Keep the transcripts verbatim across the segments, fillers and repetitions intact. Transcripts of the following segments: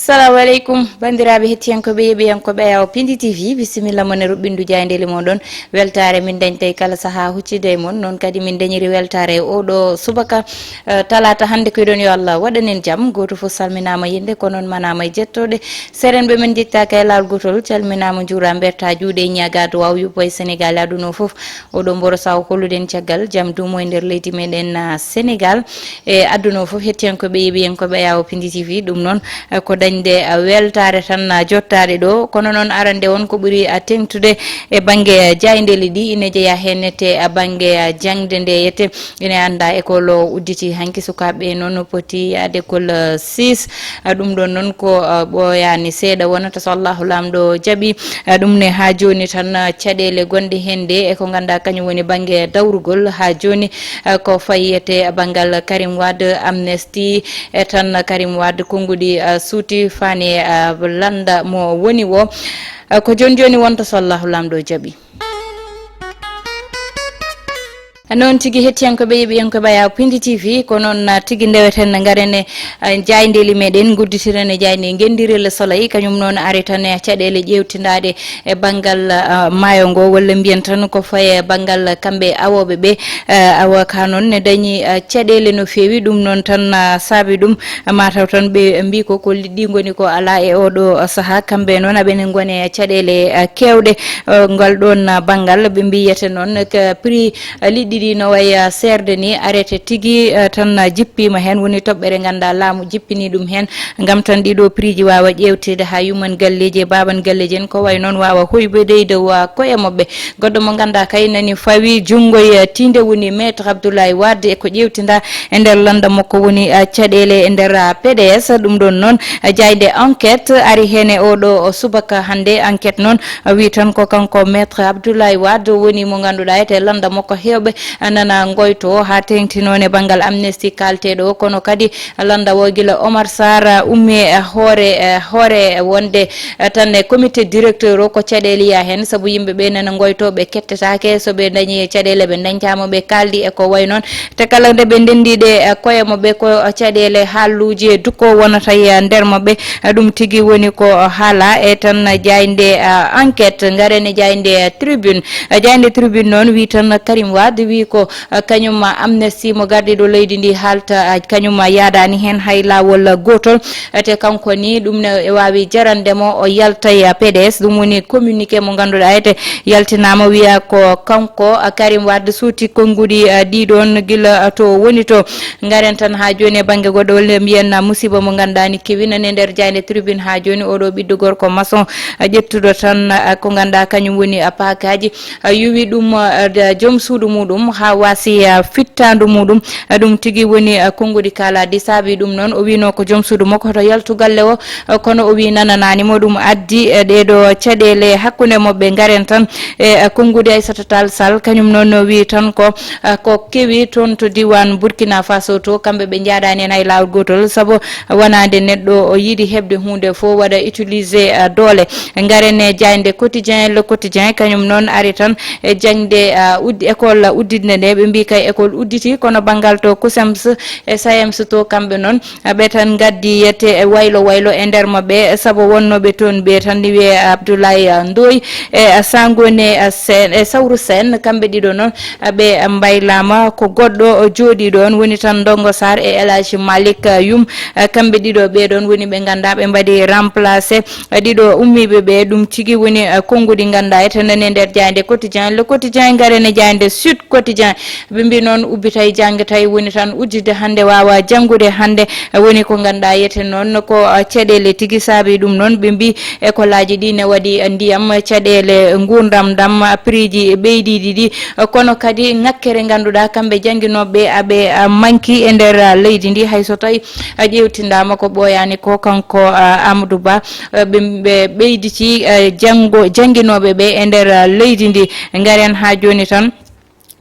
Salamu aleykum, banndiraaɓe hettiyankooɓe, yeeɓiyankooɓe Ayaw Pindi T V, bisimilla mon e ruɓɓindu jaayndeeli mon ɗon. Weltaare min dañtay kala sahaa huccide e mon, noon kadi min dañiri weltaare e oɗo subaka, eh, talaata hannde ko iɗon yo Allah waɗan en jam. Gooto fof salminaama yinde, ko noon manaama e jettooɗe. Serenɓe men njettaaka e laawol gootol, calminaama, njuura, mberta juuɗe e ñaagaade waaw yuɓɓo e Senegaal e aduna o fof. Oɗo mboro sawo holluɗen caggal jam duumo e nder leydi meɗen, ah, Senegaal. E aduna o fof hettiyankooɓe, yeeɓiyankooɓe Ayaw Pindi T V, ɗum noon, eh, ko dañde, ah, weltaare tan, ah, jottaade ɗo. Kono noon arande on ko ɓuri, ah, teŋtude e bannge, ah, jaayndeeli ɗi ine jeyaa heen ete, ah, bannge, ah, jaŋde nde yete ine annda école o udditi hanki sukaaɓe noon poti yaade école, ah, six. Ah, ɗum ɗon noon ko, ah, ɓooyaani seeɗa wonata so Allahu Laamɗo jaɓi. Ah, ɗum ne haa jooni tan, ah, caɗeele gonɗe heen nde e ko ngannduɗaa kañum woni bannge dawrugol haa jooni, ah, ko fayete banngal Karim Wade, amnesty e tan Karim Wade, konnguɗi, ah, suuti fani, ah, lannda mo woni wo. Ah, ko jooni jooni wonta so Allahu Laamɗo jaɓi. Noon tigi hettiyankooɓe, yeeɓiyankooɓe Ayaw Pindi T V, ko noon, ah, tigi ndeweten ngaren e, ah, jaayndeeli meɗen, ngudditiren e jaaynde Ngenndiire Le Soleil, kañum noon ari tan e caɗeele ƴeewtindaaɗe e banngal, ah, maayo ngo, walla mbiyen tan ko faye banngal kamɓe awooɓe ɓe. Eh, awa ka noon ne dañi, ah, caɗeele no feewi, ɗum noon tan, ah, saabi ɗum, mataw tan ɓe mbi ko, ko liɗɗi ngoni ko alaa e oɗo sahaa, kamɓe noon aɓene ngone caɗeele, ah, keewɗe, eh, ngal ɗoon, ah, banngal, ɓe mbiyete noon ka prix, ah, liɗɗi ɗi no wayi, ah, seerde ni, arrêté tigi, ah, tan, ah, jippiima heen, woni toɓɓere ngannduɗaa laamu jippini ɗum heen, ngam tan ɗiɗo prix ji waawa ƴeewteede haa yumman galleeji e baaban galleeji en, ko wayi noon waawa hoybude e dow, ah, koye maɓɓe. Goɗɗo mo ngannduɗaa kay nani fawi junngo e tiinde woni Maître Abdoulaye Wade e ko ƴeewtinda e nder lannda makko woni, ah, caɗeele e nder, ah, P D S. Ɗum ɗoon noon, ah, jaaynde Enquête ari heen e oɗo subaka hannde. Enquête noon, ah, wi tan ko kanko Maître Abdoulaye Wade woni mo ngannduɗaa ete lannda makko heewɓe, ah, nana ngoyto haa teeŋti noon e banngal amnesty kaalteeɗo o, kono kadi lannda o gila Omar Sarr, ah, ummi, ah, hoore, ah, hoore wonde, ah, tan e comité directeur o ko caɗeele yiya heen, sabu yimɓe ɓe nana ngoyto ɓe kettetaake, so ɓe dañi caɗeele ɓe dañtaama ɓe kaaldi e ko wayi noon. Te kala nde ɓe ndenndi ɗe, eh, koye maɓɓe ko caɗeele haalluuji e dukko wonata e nder maɓɓe. Eh, ɗum tigi woni ko haala e tan jaaynde, eh, Enquête, ngaren e jaaynde, eh, Tribune. Eh, jaaynde Tribune noon wi tan Karim Wade wi ko, eh, kañum, eh, amnesty mo gardiiɗo leydi ndi haalta, eh, kañum, eh, yaadaani heen hay laawol, eh, gootol. Ete kanko ni ɗum ne e waawi jarande mo o yalta e P D S. Ɗum woni communiqué mo ngannduɗaa ete yaltinaama, wiya ko kanko, ah, Karim Wade suuti konnguɗi, ah, ɗiɗon gila, ah, to woni to. Ngaren tan haa jooni e bannge goɗɗo, walla mbiyen, ah, musiba mo ngannduɗaa ni kewi nani e nder jaaynde Tribune haa jooni. Oɗo ɓiɗɗo gorko maçon, ah, ƴettuɗo tan, ah, ko ngannduɗaa kañum woni, ah, paakaaji, ah, yuwi ɗum, ah, da-, joom suudu muɗum haa waasi, ah, fittaandu muɗum. Ah, ɗum tigi woni, ah, konnguɗi kaalaaɗi saabi ɗum noon. O wiino ko joom suudu makko hoto yaltu galle o, ah, kono o wi nananaani mo. Ɗum addi, eh, ɗeeɗo caɗeele hakkunde maɓɓe. Ngaren tan e, eh, konnguɗi Aissata Tall Sall, kañum noon o wi tan ko, ah, ko kewi toon to diiwaan Burkina Faso to, kamɓe ɓe njaadaani heen hay laawol gootol, sabu wanaande neɗɗo o yiɗi heɓde huunde fof waɗa utilisé, ah, doole. Ngaren e jaaynde Quotidien, Le Quotidien, kañum noon ari tan e jaŋde, ah, uddi-, école udditde nde. Ɓe mbi kay école udditi, kono banngal to CUSEMS e SAEMS to, kamɓe noon, ah, ɓe tan ngaddi yete e waylo waylo e nder maɓɓe, sabu wonnooɓe toon ɓe tan ne wiyee Abdoulaye, ah, Ndoye e, ah, Sangone, ah, Sène, e Sawru Sène, kamɓe ɗiɗo noon, ah, ɓe mbaylaama. Ko goɗɗo o jooɗii ɗoon woni tan Ndongo Sarr e El Hadji Malick, ah, Youm. Eh, kamɓe ɗiɗo ɓee ɗoon woni ɓe ngannduɗaa ɓe mbaɗi remplacé, eh, ɗiɗo ummiiɓe ɓe. Ɗum tigi woni, eh, konnguɗi ngannduɗaa ete nani e nder jaaynde Quotidien, Le Quotidien, ngaren e jaaynde Sud Quotidien. Ɓe mbi noon ubbitay janngitay woni tan udditde hannde waawa janngude hannde, eh, woni ko ngannduɗaa yete noon ko, eh, caɗeele tigi saabi ɗum noon. Ɓe mbi école aji ɗi ne waɗi, eh, ndiyam, caɗeele nguurndam ndam, prix ji ɓeydiiɗi ɗi, eh, kono kadi ŋakkere ngannduɗaa kamɓe jannginooɓe aɓe, eh, manki e nder, eh, leydi ndi, hay so tawi a ƴeewtindaama ko ɓooyaani ko kanko, ah, Amadou Ba, ah, ɓe, ɓe ɓeyditi, ah, janngo, jannginooɓe ɓe e nder, ah, leydi ndi. Ngaren haa jooni tan.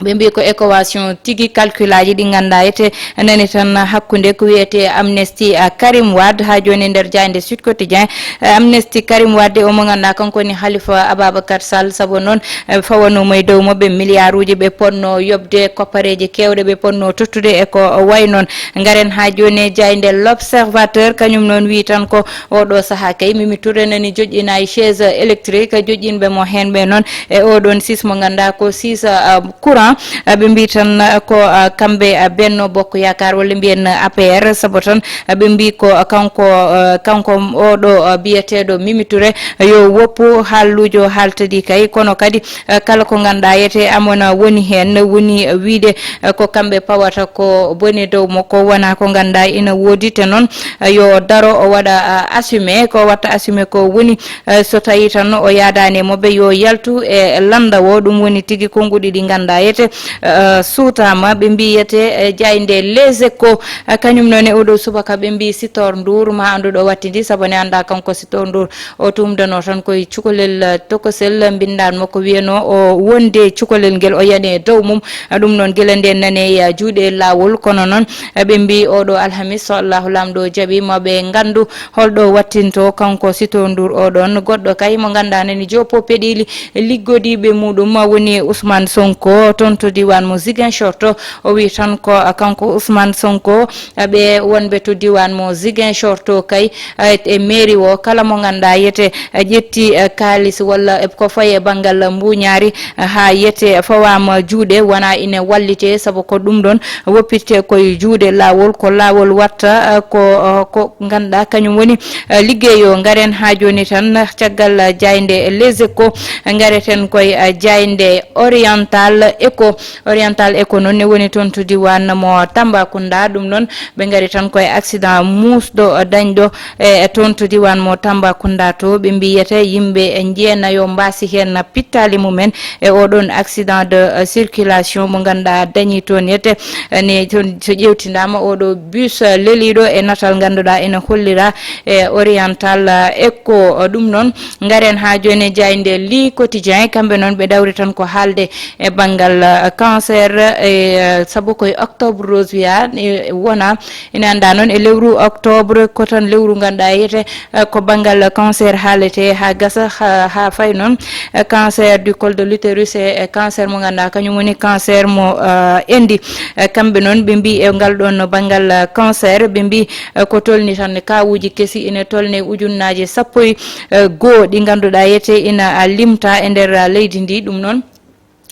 Ɓe mbi ko équation tigi, calculaji ɗi ngannduɗaa ete nani tan hakkunde ko wiyetee Amnesty, ah, Karim Wade. Haa jooni e nder jaaynde Sud Quotidien, eh, Amnesty Karim Wade, omo ngannduɗaa kanko woni Halifa Ababacar Sall, sabu noon, eh, fawanooma e dow maɓɓe milliarduuji ɓe potnoo yoɓde, koppareeji keewɗe ɓe potnoo tottude e ko wayi noon. Ngaren haa jooni e jaaynde L'Observateur, kañum noon wii tan ko oɗo sahaa kay Mimi Touré nani joƴƴina e chaise électrique, joƴƴinɓe mo heen ɓe noon e oɗon six mo ngannduɗaa ko six, ah, courant. Ah, ɓe mbii tan, ah, ko, ah, kamɓe, ah, Benno Bokk Yaakaar walla mbiyen, ah, A P R, sabu tan, ah, ɓe mbii ko, ah, kanko, ah, kanko oɗo, ah, biyeteeɗo Mimi Touré, ah, yo woppu haalluujo haaltadi kay, kono kadi, ah, kala ko ngannduɗaa ete amona woni heen, woni, ah, wiide, ah, ko kamɓe pawata ko boni dow makko, wonaa ko ngannduɗaa ina woodi. Te noon, ah, yo daro o waɗa, ah, assumé, ko watta assumé ko woni, eh, so tawii tan o yaadaani e maɓɓe, yo yaltu e lannda o. Ɗum woni tigi konnguɗi ɗi ngannduɗaa ete, eh, suutaama. Ɓe mbii ete, eh, jaaynde Les Échos, eh, kañum noon e oɗo subaka ɓe mbii Sitor Ndour, ma anndu ɗo wattidi, sabu ne anndaa kanko Sitor Ndour o tumdanoo tan koye cukalel, eh, tokosel, mbinndan makko wiyanoo o wonde cukalel ngel o yani e dow mum. Eh, ɗum noon gila nde nane e, eh, juuɗe laawol, kono noon, eh, ɓe mbii oɗo alhamis so Allahu Laamɗo jaɓi ma ɓe nganndu holɗo wattinto kanko Sitor Ndour oɗon. Goɗɗo kay mo ngannduɗaa nani joppo peɗeli liggodiiɓe muɗum woni Ousmane Sonko, toon to diiwaan mo Ziguinchor to. O wii tan ko kanko Ousmane Sonko, ɓe wonɓe to diiwaan mo Ziguinchor to kay, e mairie o, kala mo ngannduɗaa yete ƴetti kaalis walla ko fayi e banngal mbuuñaari, haa yete fawaama juuɗe, wonaa ine wallite, sabu ko ɗum ɗoon woppirte koye juuɗe laawol, ko laawol watta, eh, ko, eh, ko ngannduɗaa kañum woni, eh, liggey o. Ngaren haa jooni tan, caggal, eh, jaaynde Les Échos, ngareten koye, eh, jaaynde Oriental Echo. Oriental Echo noon ne woni toon to diiwaan mo Tambacounda. Ɗum noon ɓe ngari tan koye accident muusɗo, eh, dañɗo e, e toon to diiwaan mo Tambacounda to, ɓe mbiyete yimɓe e njeenayo mbaasi heen pittaali mumen e oɗon accident de, eh, circulation mo ngannduɗaa dañi toon yete, eh, ne toon so ƴeewtindaama oɗo bus, eh, leliiɗo e natal ngannduɗaa ene hollira e Oriental, eh, Echo. Ɗum noon ngaren haa jooni e jaaynde Le Quotidien, kamɓe noon ɓe dawri tan ko haalde e banngal, eh, cancer, e, eh, sabu koye octobre rose wiya, eh, wona Ina anndaa noon e lewru octobre, ko tan lewru ngannduɗaa yete, eh, ko banngal cancer haalete haa gasa, haa, haa fay noon, eh, cancer du col de l'utérus e, e cancer mo ngannduɗaa kañum woni cancer mo, eh, enndi. Eh, kamɓe noon ɓe mbii e ngal ɗoon banngal, eh, cancer, ɓe mbii, eh, ko tolni tan kaawuuji kesi ina tolne ujunnaaje sappo e, eh, goo ɗi ngannduɗaa yete ina, ah, limta e nder, ah, leydi ndi. Ɗum noon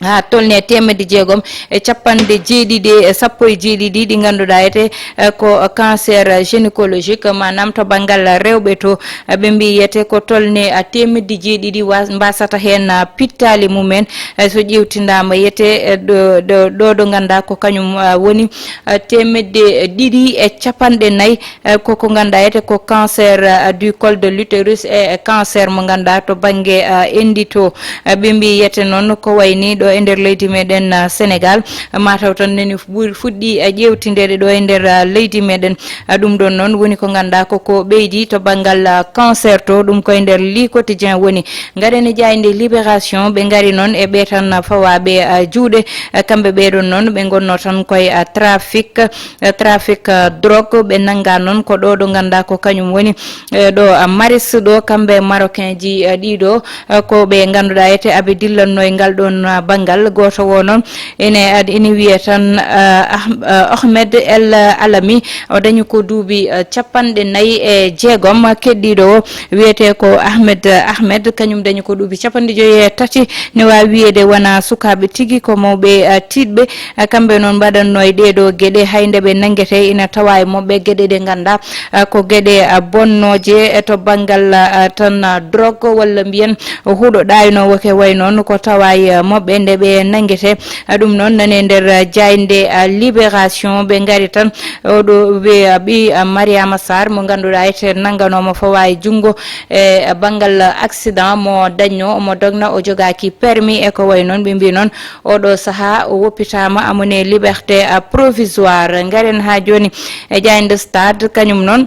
haa tolni e teemedde jeegom e capanɗe jeeɗiɗi e sappo e jeeɗiɗi ɗi ngannduɗaa ete, eh, ko cancer gynécologique, maanaam to banngal rewɓe to, eh, ɓe mbii yete ko tolni, eh, teemedde jeeɗiɗi wa-, mbasata heen, ah, pittaali mumen, eh, so ƴeewtindaama yete, eh, ɗo, ɗo, ɗo, ɗo ngannduɗaa ko kañum, ah, woni, eh, teemedde ɗiɗi e capanɗe nayi, eh, ko ko ngannduɗaa yete ko cancer, eh, du col de l'utérus e, e cancer mo ngannduɗaa to bannge, eh, enndi to. Eh, ɓe mbii yete noon ko wayni ɗo e nder leydi meɗen, eh, Sénégal, eh, mataw tan nani fu-, ɓuri fuɗɗi, eh, ƴeewtindeede ɗo e nder, eh, leydi meɗen. Eh, ɗum ɗoon noon woni ko ngannduɗaa ko ko ɓeydi to banngal, eh, cancer to, ɗum ko e nder Le Quotidien woni. Ngaren e jaaynde Libération, ɓe ngari noon e ɓe tan fawaaɓe, eh, juuɗe, eh, kamɓe ɓee ɗoon noon ɓe ngonnoo tan koye, eh, trafic, eh, trafic, eh, drogue, ɓe nanngaa noon ko ɗo ɗo ngannduɗaa ko kañum woni, eh, ɗo, ah, Maris ɗo, kamɓe Marocain ji, eh, ɗiɗo, eh, ko ɓe ngannduɗaa ete aɓe dillanno e ngal ɗoon, ah, banngal. Gooto o noon ene, ad-, ene wiya tan, ah, Ah-, ah, Ahmed El Alami, o dañi ko duuɓi, eh, capanɗe nayi e jeegom. Keɗɗiiɗo o wiyetee ko Ahmed Ahmed, kañum dañi ko duuɓi capanɗe joyi e tati. Ne waawi wiyeede wonaa sukaaɓe tigi, ko mawɓe, eh, tiiɗɓe. Eh, kamɓe noon mbaɗatnoo e ɗee ɗoo geɗe, hay nde ɓe nanngetee ina tawa e maɓɓe geɗe ɗe ngannduɗaa, eh, ko geɗe, eh, bonnooje, eh, to banngal, eh, tan, eh, drogue walla mbiyen huɗo ɗaaynoowo ke wayi noon ko tawa e, eh, maɓɓe nde ɓe nanngetee. Eh, ɗum noon nani e nder, eh, jaaynde, eh, Libération ɓe ngari tan oɗo ɓe, eh, ɓii, eh, Mariama Sarr mo ngannduɗaa ete nannganooma fawa e junngo e banngal accident mo dañnoo, omo dogna, o jogaaki permis e ko wayi noon. Ɓe mbii noon oɗo sahaa o woppitaama, amone liberté, ah, provisoire. Ngaren haa jooni e jaaynde Stade, kañum noon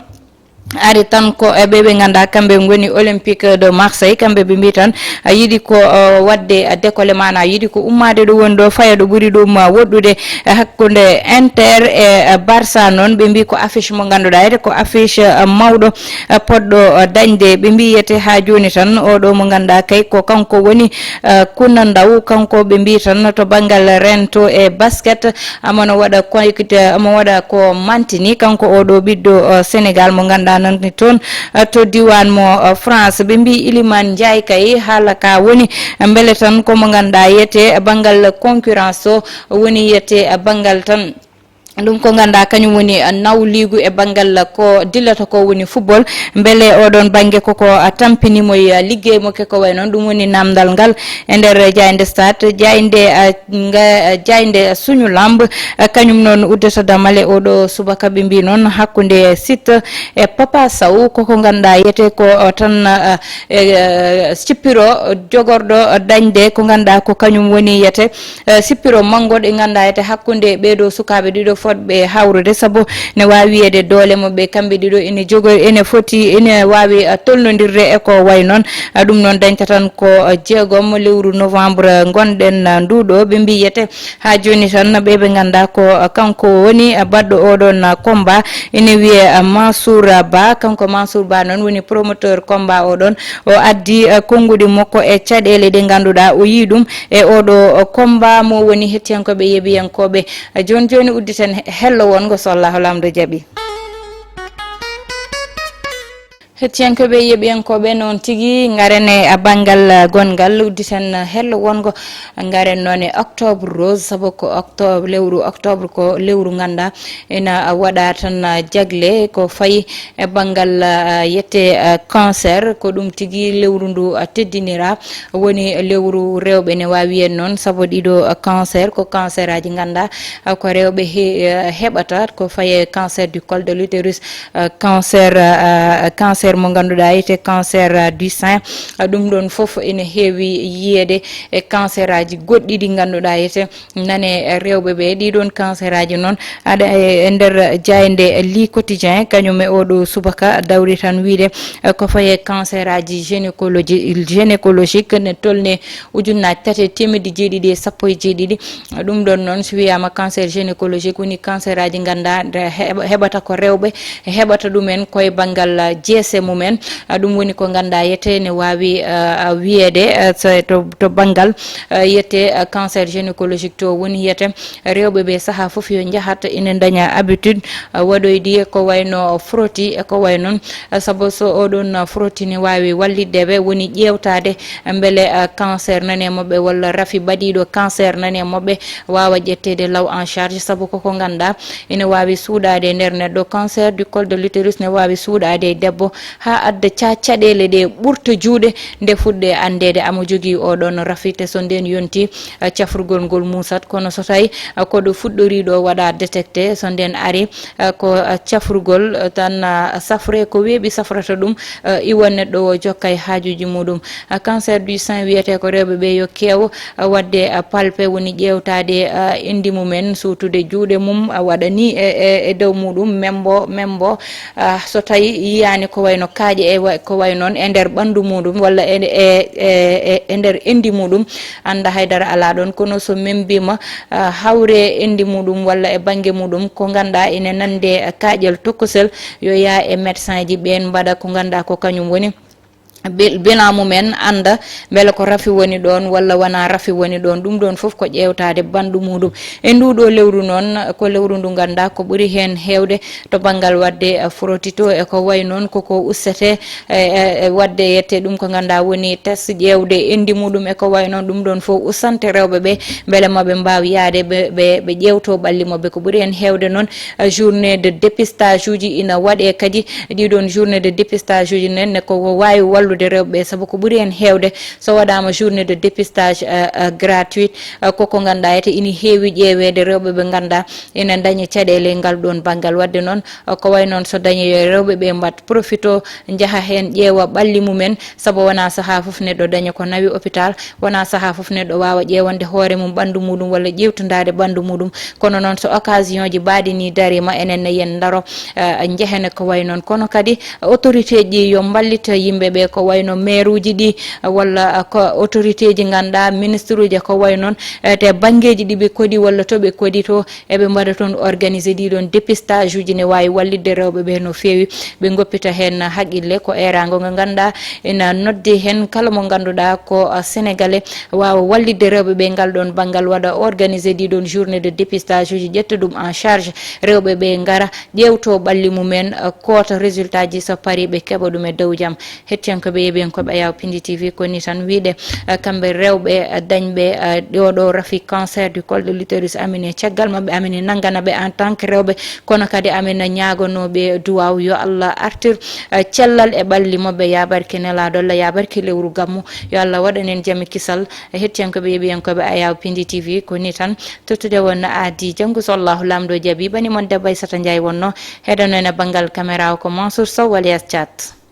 Ari tan ko e ɓe ɓe ngannduɗaa kamɓe ngoni Olympique de Marseille, kamɓe ɓe mbii tan a yiɗi ko uh, waɗde uh, décollé, maana yiɗi ko ummaade ɗo woni ɗo, faya ɗo ɓuri ɗum uh, woɗɗude uh, hakkunde Inter e uh, Barça. Noon ɓe mbii ko affiche mo ngannduɗaa ete ko affiche uh, mawɗo uh, poɗɗo uh, dañde. Ɓe mbii yete haa jooni tan oɗo mo ngannduɗaa kay ko kanko woni uh, kuna ndaw, kanko ɓe mbii tan to banngal rento e basket, amono waɗa koykita omo waɗa ko mantini kanko oɗo ɓiɗɗo uh, Sénégal mo ngannduɗaa nan toon uh, to diwan mo uh, France. Ɓe mbii Iliman Ndiaye kay haala ka woni mbele tan komo ngannduɗaa yete banngal concurrence o woni yete banngal tan. Ɗum ko ngannduɗaa kañum woni uh, nawliigu e banngal ko dillata ko woni football. Mbele oɗon bannge koko uh, tampini mo uh, liggey mo ke ko way noon ɗum woni namdal ngal e nder jaynde stade jaynde uh, nga jaynde suñu lamb. Eh, kañum noon uddata damale oɗo subaka ɓe mbi noon hakkunde site e papa saw koko ngannduɗaa yete ko eh, tan eh, eh, sippiro jogorɗo dañde ko ngannduɗaa ko kañum woni yete eh, sippiro manngo ɗe ngannduɗaa yete hakkunde ɓeeɗo sukaaɓe ɗiɗo fotɓe hawrude sabu ne waawi wiyeede doole mo ɓe kamɓe ɗiɗo ene jogo ene foti ene waawi eh, tolnondirde e ko way noon. Ah, ɗum noon dañta tan ko eh, jeegom lewru novembre ngonɗen eh, nduɗo ɓe mbiyete haa jooni tan ɓe ɓe ngannduɗaa ko eh, kanko woni eh, baɗɗo oɗon eh, combat ene wiyee eh, Mansour Ba. Kanko Mansour Ba noon woni promoteur combat oɗon, o addi eh, konnguɗi makko e caɗeele ɗe ngannduɗaa o yii ɗum e oɗo eh, combat mo woni hettiyankooɓe yeɓiyankooɓe eh, jooni jooni udditen he- hello wonngo so Allahu Laamɗo jaɓi. Hettiyankooɓe yeɓiyankooɓe noon tigi ngaren e banngal gonngal udditen hello wonngo ngaren noon e octobre rose sabu ko octobre lewru octobre ko lewru ngannduɗaa ina waɗa tan jagle ko fayi e banngal yette cancer ko ɗum tigi lewru ndu teddinira woni lewru rewɓe ne waawi en noon sabu ɗiɗo cancer ko cancer aji ngannduɗaa ko rewɓe he- heɓata ko faye cancer du col de l'utérus uh, cancer uh, cancer mo ngannduɗaa ete cancer uh, du sein. Uh, ɗum ɗon fof ene heewi yiyeede e cancer aji goɗɗi ɗi ngannduɗaa ete nane rewɓe ɓe ɗiɗon cancer aji noon aɗa e nder jaynde li quotidien kañum e oɗo subaka dawri tan wiide uh, ko faye cancer aji gynécologie gynécologique ne tolne ujunnaaji tati e teemedde jeeɗiɗi e sappo e jeeɗiɗi. Ɗum ɗon noon so wiyaama cancer gynécologique woni cancer aji ngannduɗaa heɓata ko rewɓe heɓata ɗumen koye banngal jeese mumen. Ɗum woni ko ngannduɗaa yete ne waawi wiyeede to banngal yete cancer gynécologique to woni yete rewɓe ɓe sahaa fof yo njahat ina ndaña habitude waɗoyde ko wayno frottis e ko way noon. Sabu so oɗon frottis ne waawi wallitde ɓe woni ƴeewtaade mbele cancer nani e maɓɓe walla rafi baɗiiɗo cancer nani e maɓɓe waawa ƴetteede law en charge sabu koko ngannduɗaa ina waawi suuɗaade e nder neɗɗo. Cancer du col de l'utérus ne waawi suuɗaade e debbo haa adda ca caɗeele ɗe ɓurta juuɗe nde fuɗɗe anndeede amo jogii oɗon rafi te so ndeen yonti cafrugol ngol muusat kono so tawi ko ɗo fuɗɗoriiɗo waɗa détecté so ndeen ari ko cafrugol tan safre ko weeɓi safrata ɗum iwa neɗɗo o jokka e haajuuji muɗum. Cancer du sein wiyetee ko rewɓe ɓe yo keew waɗde palpe woni ƴeewtaade indi mumen suutude juuɗe mum waɗa ni e dow muɗum membo membo so tawi yiyaani ko wayno kaaƴe e ko way noon e nder ɓanndu muɗum walla e e e nder endi muɗum annda haydara alaa ɗoon kono so membiima hawre endi muɗum walla e bannge muɗum ko ngannduɗaa ene nande kaaƴel tokosel yo yaa e médecin ji ɓeen mbaɗa ko ngannduɗaa ko kañum woni bilan mumen annda mbele ko rafi woni ɗoon walla wonaa rafi woni ɗoon ɗum ɗoon fof ko ƴeewtaade ɓanndu muɗum. E nduɗo lewru noon ko lewru ndu ngannduɗaa ko ɓuri heen heewde to banngal waɗde frottis e ko way noon koko ustete e waɗde yette ɗum ko ngannduɗaa woni test ƴeewde endi muɗum e ko way noon ɗum ɗoon fof ustante rewɓe ɓe mbele maɓe mbaaw yaade ɓe ɓe ƴeewto ɓalli maɓɓe ko ɓuri heen heewde noon journée de dépistage uji ina waɗe kadi ɗiɗon journée de dépistage uji nen ne ko waawi wallude de rewɓe, sabu ko ɓuri heen heewde, so waɗaama journée de dépistage gratuite, koko ngannduɗaa ete ina heewi ƴeeweede rewɓe ɓe ngannduɗaa ina ndaña caɗeele e ngal ɗoon banngal. Waɗde noon, ko wayi noon so dañe yo rewɓe ɓe mbaɗ profito, njaha heen ƴeewa ɓalli mumen, sabu wonaa sahaa fof neɗɗo daña ko nawi hôpital, wonaa sahaa fof neɗɗo waawa ƴeewande hoore mum ɓanndu muɗum walla ƴeewtindaade ɓanndu muɗum. Kono noon so occasion ji mbaɗi ni dariima, enen ne yen ndaro, njehen ko wayi noon. Kono kadi autorité ji yo mballit yimɓe ɓe ko wayno maire uji ɗi, walla ko autorité ji ngannduɗaa ministre uji ko wayi noon, te banngeeji ɗi ɓe kodi walla to ɓe kodi to, eɓe mbaɗa toon organisé ɗiɗon dépistage uji ne waawi wallitde rewɓe ɓe no feewi, ɓe ngoppita heen haqqille. Ko eeraango ngo ngannduɗaa ina noddi heen kala mo ngannduɗaa ko sénégalais waawa wallitde rewɓe ɓe ngal ɗoon banngal, waɗa organisé ɗiɗon journée de dépistage uji, ƴetta ɗum en charge, rewɓe ɓe ngara ƴeewto ɓalli mumen, koota résultat ji, so pari ɓe keɓa ɗum e dow jam. Hettiyankoɓe yeɓiyankoɓe Ayaw Pindi T V, ko ni tan wiide, eh, kamɓe rewɓe, eh, dañɓe, eh, ɗo ɗo rafi cancer du col de l'utérus, amine caggal maɓɓe, amine nanngana ɓe en tant que rewɓe, kono kadi amine ñaaganooɓe duwaaw yo Allah artir, eh, cellal e ɓalli maɓɓe, yaabarke nelaaɗo Allah, yaabarke lewru gammu, yo Allah waɗan en jam e kisal. Eh, hettiyankoɓe yeɓiyankoɓe Ayaw Pindi T V, ko ni tan tottude wonno aadi. Janngo so Allahu Laamɗo jaɓi, ɓani mon debbo Aissata Ndiaye wonno, heɗano en e banngal caméra o ko Mansour Sow, Walias Thiat.